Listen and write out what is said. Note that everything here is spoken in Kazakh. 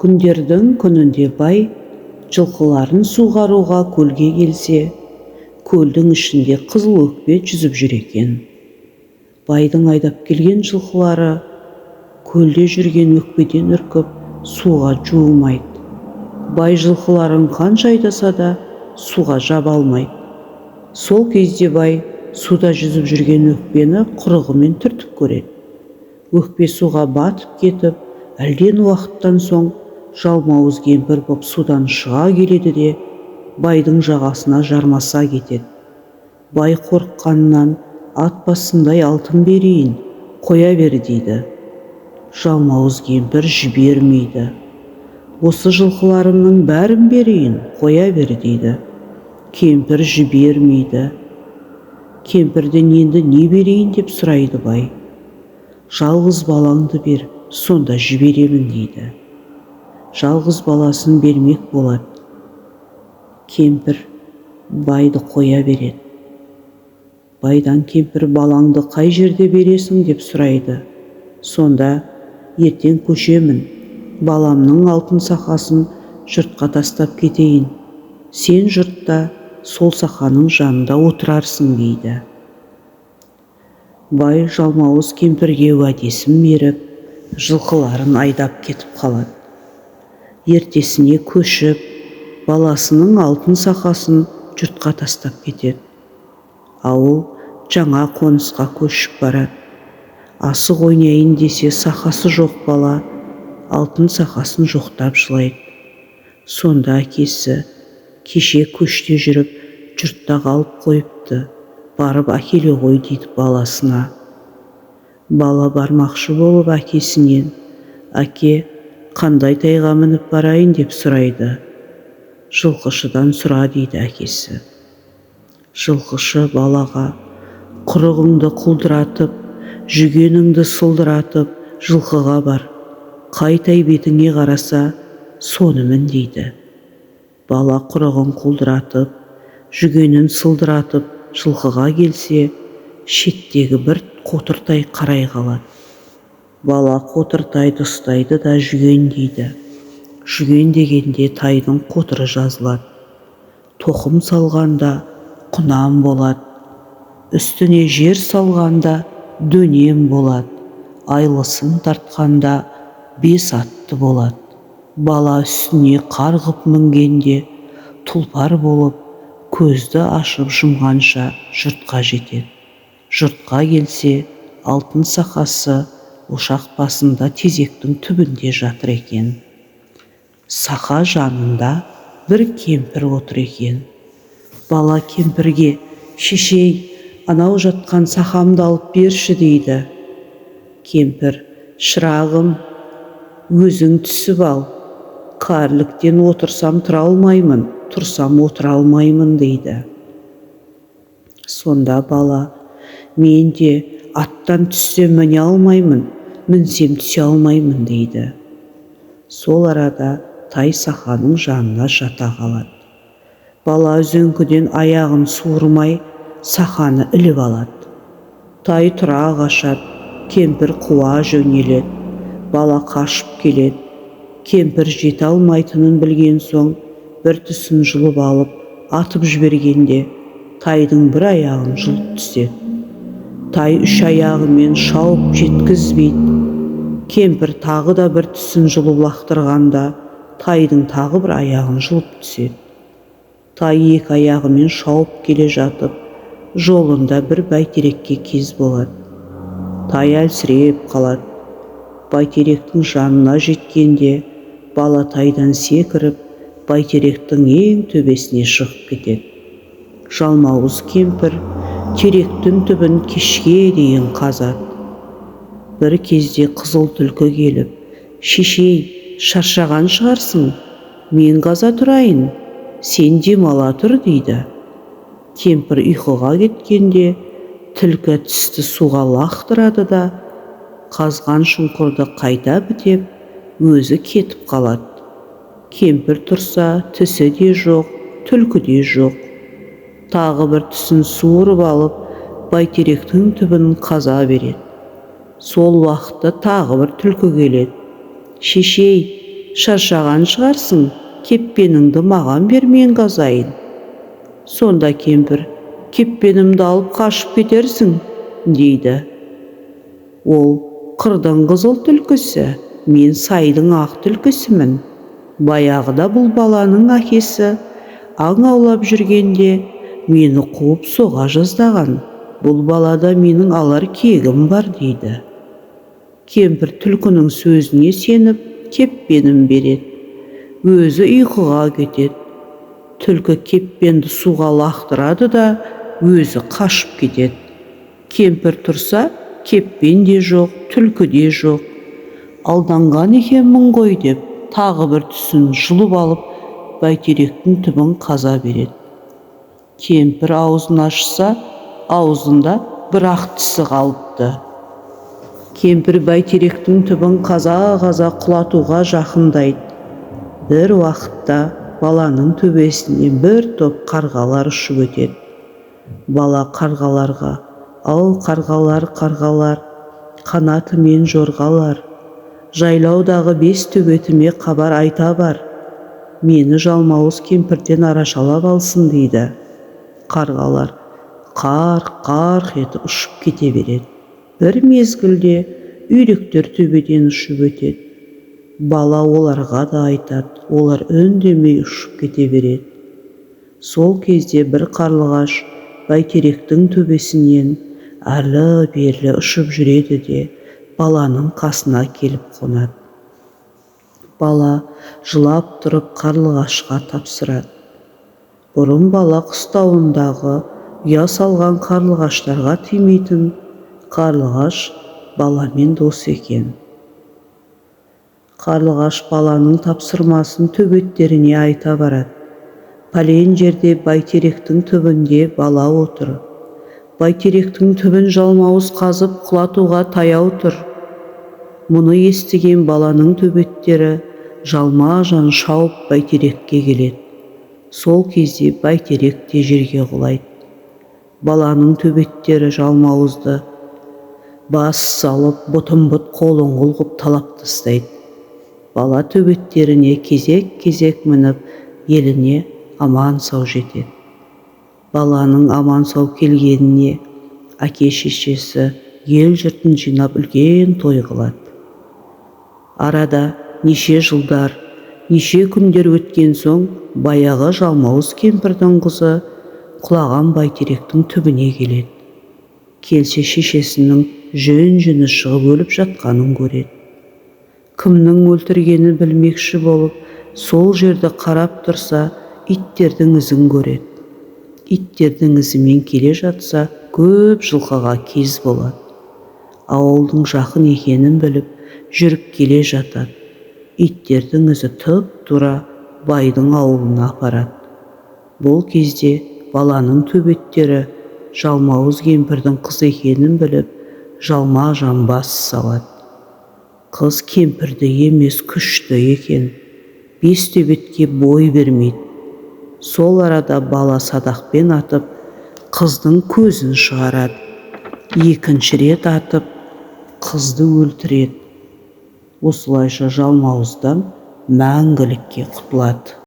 Күндердің күнінде бай жылқыларын суғаруға көлге келсе, көлдің ішінде қызыл өкпе жүзіп жүр екен. Байдың айдап келген жылқылары көлде жүрген өкпеден үркіп, суға жуымайды. Бай жылқыларын қанша айдаса да, суға жаба алмайды. Сол кезде бай суда жүзіп жүрген өкпені құрығымен түртіп көреді. Өкпе суға батып кетіп, әлден уақыттан соң жалмауыз кемпір боп судан шыға келеді де, байдың жағасына жармаса кетеді. Бай қорыққанынан: «Ат басындай алтын берейін, қоя бер», – дейді. Жалмауыз кемпір жібермейді. «Осы жылқыларымның бәрін берейін, қоя бер», – дейді. Кемпір жібермейді. Кемпірден: «Енді не берейін?» – деп сұрайды бай. «Жалғыз балаңды бер, сонда жіберемін», – дейді. Жалғыз баласын бермек болады. Кемпір байды қоя береді. Байдан кемпір: «Балаңды қай жерде бересің?» – деп сұрайды. Сонда: «Ертең көшемін, баламның алтын сақасын жұртқа тастап кетейін, сен жұртта сол сақаның жанында отырарсың», – дейді. Бай жалмауыз кемпірге уәдесін беріп, жылқыларын айдап кетіп қалады. Ертесіне көшіп, баласының алтын сақасын жұртқа тастап кетеді. Ауыл жаңа қонысқа көшіп барады. Асық ойнайын десе, сақасы жоқ бала алтын сақасын жоқтап жылайды. Сонда әкесі: «Кеше көште жүріп жұртта қалып қойыпты, барып әкеле ғой», – дейді баласына. Бала бармақшы болып, әкесінен: «Әке, қандай тайға мініп барайын?» – деп сұрайды. «Жылқышыдан сұра», – дейді әкесі. Жылқышы балаға: «Құрығыңды құлдыратып, жүгеніңді сылдыратып, жылқыға бар, қай тай бетіңе қараса, соны мін», – дейді. Бала құрығын құлдыратып, жүгенін сылдыратып, жылқыға келсе, шеттегі бір қотыр тай қарай қалады. Бала қотыр тайды ұстайды да, жүгендейді. Жүгендегенде тайдың қотыры жазылады. Тоқым салғанда құнан болады, үстіне жер салғанда дөнен болады, айлысын тартқанда бес атты болады. Бала үстіне қарғып мінгенде тұлпар болып, көзді ашып жұмғанша жұртқа жетеді. Жұртқа келсе, алтын сақасы ошақ басында тезектің түбінде жатыр екен. Сақа жанында бір кемпір отыр екен. Бала кемпірге: «Шешей, анау жатқан сақамды алып берші», – дейді. Кемпір: «Шырағым, өзің түсіп ал, кәріліктен отырсам тұра алмаймын, тұрсам отыра алмаймын», – дейді. Сонда бала: «Мен де аттан түссем міне алмаймын, мінсем түсе алмаймын», – дейді. Сол арада тай сақаның жанына жата қалады. Бала үзеңгіден аяғын суырмай, сақаны іліп алады. Тай тұра қашады, кемпір қуа жөнеледі. Бала қашып келеді. Кемпір жете алмайтынын білген соң, бір тісін жұлып алып атып жібергенде, тайдың бір аяғын жұлып түседі. Тай үш аяғымен шауып жеткізбейді. Кемпір тағы да бір тісін жұлып лақтырғанда, тайдың тағы бір аяғын жұлып түседі. Тай екі аяғымен шауып келе жатып, жолында бір бәйтерекке кез болады. Тай әлсіреп қалады. Бәйтеректің жанына жеткенде, бала тайдан секіріп, бәйтеректің ең төбесіне шығып кетеді. Жалмауыз кемпір теректің түбін кешке дейін қазады. Бір кезде қызыл түлкі келіп: «Шешей, шаршаған шығарсың, мен қаза тұрайын, сен демала тұр», – дейді. Кемпір ұйқыға кеткенде, түлкі тісті суға лақтырады да, қазған шұңқырды қайта бітеп, өзі кетіп қалады. Кемпір тұрса, тісі де жоқ, түлкі де жоқ. Тағы бір тісін суырып алып, бәйтеректің түбін қаза береді. Сол уақытта тағы бір түлкі келеді. «Шешей, Шаршаған шығарсың, кетпеніңді маған бер, мен қазайын. Сонда кемпір: «Кетпенімді алып қашып кетерсің», – дейді. Ол қырдың қызыл түлкісі, мен сайдың ақ түлкісімін. Баяғыда бұл баланың әкесі аң аулап жүргенде мені қуып соға жаздаған. Бұл балада менің алар кегім бар, дейді. Кемпір түлкінің сөзіне сеніп, кетпенін береді, өзі ұйқыға кетеді. Түлкі кетпенді суға лақтырады да, өзі қашып кетеді. Кемпір тұрса, кетпен де жоқ, түлкі де жоқ. Алданған екенмін ғой деп, тағы бір тісін жұлып алып, бәйтеректің түбін қаза береді. Кемпір аузын ашса, аузында бір ақ тісі қалыпты. Кемпір бәйтеректің түбін қаза-қаза құлатуға жақындайды. Бір уақытта баланың төбесінен бір топ қарғалар ұшып өтеді. Бала қарғаларға: «Ау, қарғалар, қарғалар, қанатымен жорғалар, жайлаудағы бес төбетіме хабар айта бар, мені жалмауыз кемпірден арашалап алсын», – дейді. Қарғалар қарқ қарқ етіп ұшып кете береді. Бір мезгілде үйректер төбеден ұшып өтеді. Бала оларға да айтады, олар үндемей ұшып кете береді. Сол кезде бір қарлығаш бәйтеректің төбесінен әрлі-берлі ұшып жүреді де, баланың қасына келіп қонады. Бала жылап тұрып қарлығашқа тапсырады. Бұрын бала қыстауындағы ұя салған қарлығаштарға тимейтін. Қарлығаш баламен дос екен. Қарлығаш баланың тапсырмасын төбеттеріне айта барады: «Пәлен жерде бәйтеректің түбінде бала отыр, бәйтеректің түбін жалмауыз қазып құлатуға таяу тұр». Мұны естіген баланың төбеттері жалма-жан шауып бәйтерекке келеді. Сол кезде бәйтерек те жерге құлайды. Баланың төбеттері жалмауызды бас салып, бұтын бұт, қолын қол қып талап тастайды. Бала төбеттеріне кезек-кезек мініп, еліне аман-сау жетеді. Баланың аман-сау келгеніне әке-шешесі ел-жұртын жинап, үлкен той қылады. Арада неше жылдар, неше күндер өткен соң, баяғы жалмауыз кемпірдің қызы құлаған бәйтеректің түбіне келеді. Келсе, шешесінің жүн-жүні шығып өліп жатқанын көреді. Кімнің өлтіргенін білмекші болып, сол жерді қарап тұрса, иттердің ізін көреді. Иттердің ізімен келе жатса, көп жылқыға кез болады. Ауылдың жақын екенін біліп, жүріп келе жатады. Иттердің ізі тұп-тура байдың ауылына апарады. Бұл кезде баланың төбеттері жалмауыз кемпірдің қызы екенін біліп, жалма-жан бас салады. Қыз кемпірді емес, күшті екен, бес төбетке бой бермейді. Сол арада бала садақпен атып, қыздың көзін шығарады. Екінші рет атып, қызды өлтіреді. Осылайша жалмауыздан мәңгілікке құтылады.